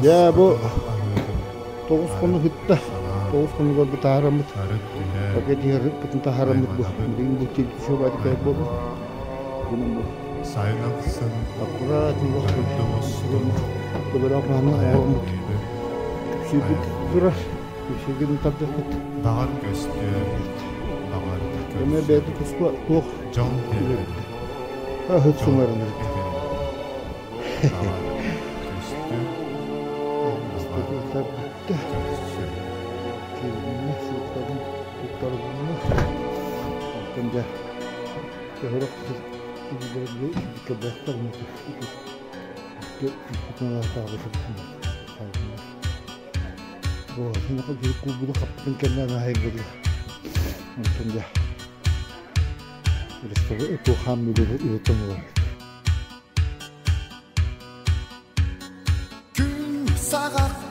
Дьэ бу 9 хонук ытта. 9 хонугар бу таһаараммыт. Пакет иһэрпитин таһаараммыт бу. Билигин бу тиэрдишэ буолла. Гынан бу. Сайын ахсын Аккуратненько Төбөлөөх маһаны оҥороммут. Күпсүүрбүт турар. Күпсүүргүн тардыахпыт. Баҕар көстүө, баҕар Эмэ бэйэтэ туспа туох дьол биэрэр, Аһыт дьол сымарынар. эбэр. Баҕар көстүө, баҕар Бүттэ. көрсүө. Киириннэ, сууккабын туттарылынна. Онтон дьэ төһөрөх кэбэхтэр Кулбуну хаппытын кэннэ анаһайбыты. Онтон дьэ туохаан үлэтин олорор. Күн саҕах.